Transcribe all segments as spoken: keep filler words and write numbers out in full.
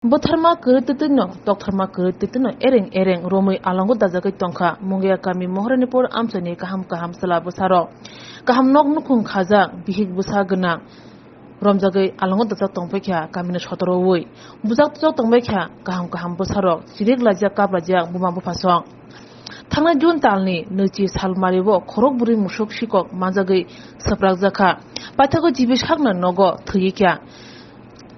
Bwtharma kwrwi twtwino, toktharma kwrwi twtwino ereng ereng romwi alongo dajagwi tongkha Mungia kami Moharanipur amchaini kaham kaham chwla bwsarok. Kaham nok nukhung khajak, bihik bwsa gwnang romjagwi alongo dajak tongbaikha kamini sotorowi. Bujak tujak tongbaikha kaham kaham bwsarok, chirik laijak kap laijak buma buphasong. Thangnai June talni nwichi salmario khorok bwrwi musuk sikok manjagwi swprakjakha. Paithago jibi sakno nogo thwikha.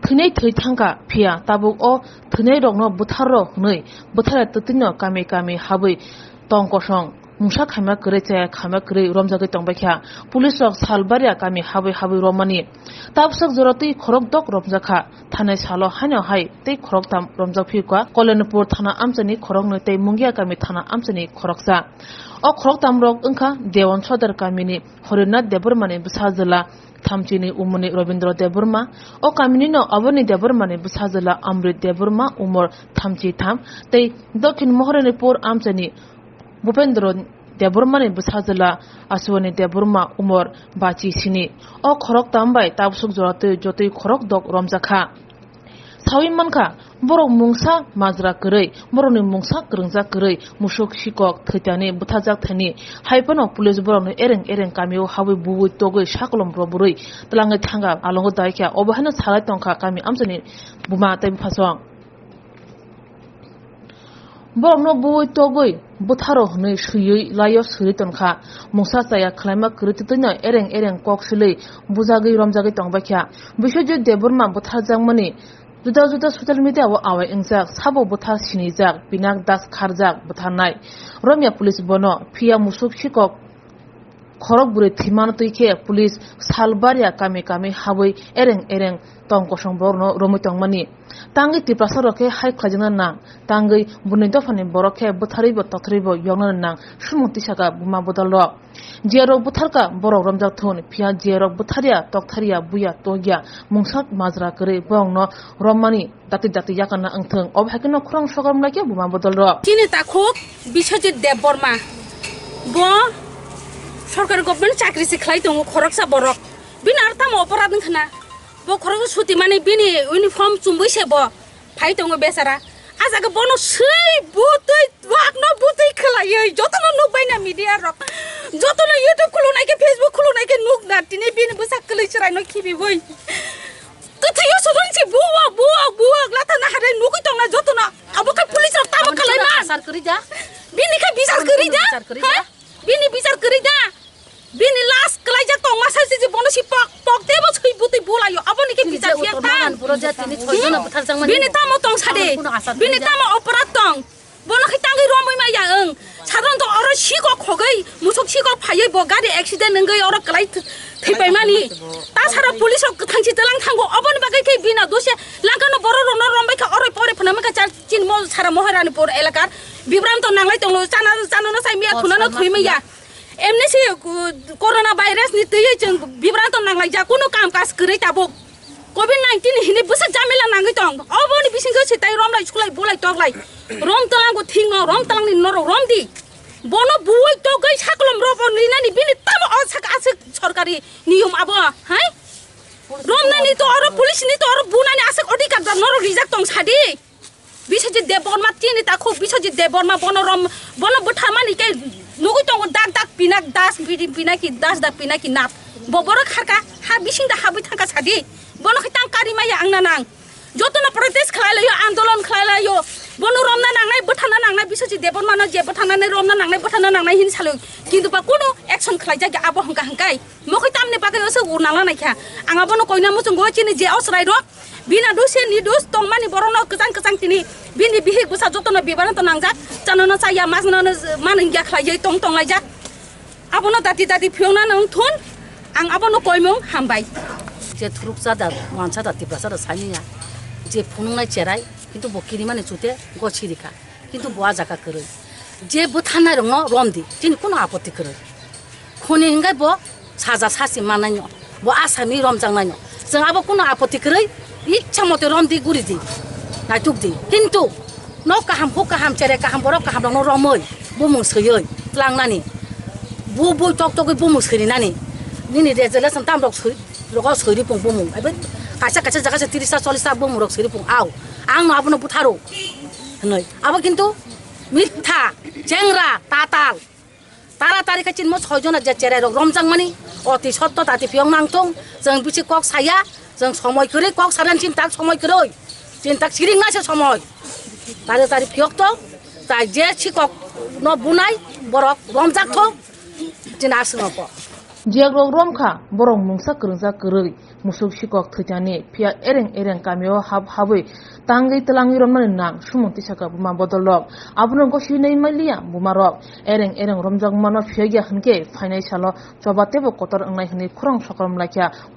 Thwinai thwi thangkha, phiya tabuk o thwinairokno bwtharro hwnwi bwtharya twtwino kami kami habwi tong kosong mungsa khaima kwrwi, chaya khaima kwrwi romjagwi tongbaikha. Police rok salbaria kami habwi habwi romani. Tabswk jora twi khorok dok romjakha. Thanai salo haino hai tei khoroktham romjak phiyokha Kalyanpur thana amchani khoroknwi tei Mungia kami thana amchani khoroksa. O khoroktham rok wngkha Dewan Sodar kamini Horinath Debbarmani bwsajwla Thamchini umorni Robindra Debbarma, o kaminino Abani Debbarmani bwsajwla Amrit Debbarma umor thamchi tham tei Dokhin Moharanipur amchani Bhupendra Debbarmani bwsajwla Aswani Debbarma umor bachi sini. O khoroktham bai tabswk jora twi jotwi khorok dok romjakha. Sawi mankha, borok mungsa majra kwrwi, borokni mungsa kwrwngjak kwrwi, musuk sikok thwitani bwthajak thani. Hai phano police borokno ereng ereng kamio habwi bubui togwi sakolom robrwi twlangwi thangkha, alongo daikha. Obo haino salai tongkha kami amchaini buma tei buphasong. Borokno bui togwi bwtharo hwnwi swiwi laio swrwi tonkha. Mungsa chaya khwlaima kwrwi twtwino ereng ereng kok silwi bujagwi romjagwi tongbaikha. Biswajit Debbarma bwtharjakmani juda juda social media o awai wngjak, sabo bwthar sinijak, Pinak Das kharjak bwtharnai. Romya police bono phiya musuk sikok khorok bwrwi thwimano twi khe police salbaria kami kami habwi ereng ereng tong kosong borokno romwi tongmani. Tangwi Tiprasa rok khe hai khlaijakna nang, tangwi bwrwini dophani borok khe bwtharwibo totharwibo yokna nang, sumung tisaka buma bodol rok. Jiyarok bwtharkha borok romjak thun, phiya jiyarok bwtharya, toktharya, buya, tokya, mungsa majra kwrwi borokno romani. Dati dati yakana wngthung. Obo hai kheno khorang sokam lai khe buma bodol rok. Chini takhuk Biswajit Debbarma. Bo sorkari government chakri se khlai tongo, khoroksa borok. Bini ar tamo oporad wngkhana. Bo khoroksa suti mani bini uniform chumui se bo phai tongo bechara. A jaga bono swi butwi, wakno butwi khwlaiwi jotono nukbaina media rok. Jotono YouTube khulunai khe, Facebook khulunai khe nukna tini bini bwsa kwlwi chwraino khibiwi. Kwthwio sudunsi buwak, buwak, buwak, lathana harai nugwi tongna jotono. Abo khe police rok tamo khlai man. Asar kwrwi da. Bini khe bichar kwrwi da. Bichar kwrwi da. Ha? Bini bichar kwrwi da. Bini last kwlaijak tongma sai se je bono si pok, pok tebo swi butwi bulaio. Aboni khe bichar je phiya utor tang. Magan buro ja tini soi jona bwtharjakmani. Bini tamo tong sade. Bini tamo oporad tong. Bono khe tangwi romwi maya wng. Sadon to oro sikok khogwi, musuk sikok phaiwi bo gari accident wngwi oro kwlai th-, thwipaimani. Ta sara police rok kwthangsi twlang thango. Oboni bagwi khe bina dose langkano borok rokno rombai kha oroi poroi phano mankha chini mo sara Moharanipur elakar. Bibranto nanglai tonglo chana, chana no sai miya thuna no thwi maya. Emni si ku-, corona virus ni twi chwng bibranto nanglai ja kuno kam kas kwrwi tabuk. Covid nineteen hini bwsa jamila nangwi tong. Oboni bisingtwi se tai romlai suklai bolai toklai. Rom twlango thingno, rom twlangni norok rom di. Bono buwai togwi saklom robo ninani bini tamo o sak aswk sorkari niyom abo, hai? Romnani to oro police ni to oro bunani aswk odhikar da norok rijak tong sadi. Biswajit Debbarma tini takhuk Biswajit Debbarma bono rom, bono bwtharmani khe nugwi tongo dak dak Pinak Das, bini Pinaki Das da Pinaki Nath. Bo borok kharka ha bising da habwi thangka sadi. Bono khe tang kari maya ang na nang. Jotono protest khlai laio, andolon khlai laio. Bono romna nangnai, bwtharna nangnai, Biswajit Debbarmano je bwtharnani romna nangnai, bwtharna nangnai hin saloi. Kintu ba kuno action khlai jagya abo hwnkha hwnkhe. Mokhe tamni bagwi oso urna lanai kha. Ang abono koina muchungo chini je osrai rok. Bina duse ni dus tongmani borokno kwchang kwchang tini. Bini bihik bwsa jotono bibano to nangjak. Chanono chaya, masnono maningya khlaiwi tong tonglaijak. Abono dati dati phiyokna nang thun. Ang abono koimung hambai. Je thuruksa da, wansa da, Tiprasa da saniya. Je phunuknai cherai, kintu bo kirimani chute go sirikha. Kintu bo a jaga kwrwi. Je bwtharnai rokno romdi, chini kuno apoti kwrwi. Khoni hingai bo saja sasi mannaino, bo asami romjaknaino. Chwng abo kuno apoti kwrwi, ichha mote romdi, guridi, naitukdi. Kintu nok kaham, huk kaham, chere kaham, borok kaham rokno romwi, bumung swiwi tlangnani. Bu bui tok togwi bumung swirinani. Nini resolution tam rok swi, rogo swiripung bumung. Ebe kaisa kaisa jaga se tiris ta, chollis ta bumung rok swiripung au. Ang no abono butharo. Hinoi. Abo kintu mitha, chengra, tatal. Tara tari khe chinmo soi jona je cherai rok romjak mani. Oti sotto tati phiyok nang thung. Jeng bisi kok saya. Jeng somoi kwrwi kok saran chintak somoi kwrwi. Chintak siring na se somoi. Tari tari phiyok to. Tai je sikok no bunai borok romjak thung. Chini aswk no ko. Jiyakrok romkha, borok mungsa kwrwngjak kwrwi, musuk sikok thwichani, phiya ereng ereng kamio hap habwi tangwi twlangwi romnani nang, sumung tisaka buma bodolrok. Abono gosiwi nai manliya bumarok. Ereng ereng romjakmano phiyokya hwnkhe phainai salo choba teibo kotor wngnai hwnwi khorang sokrom laikha.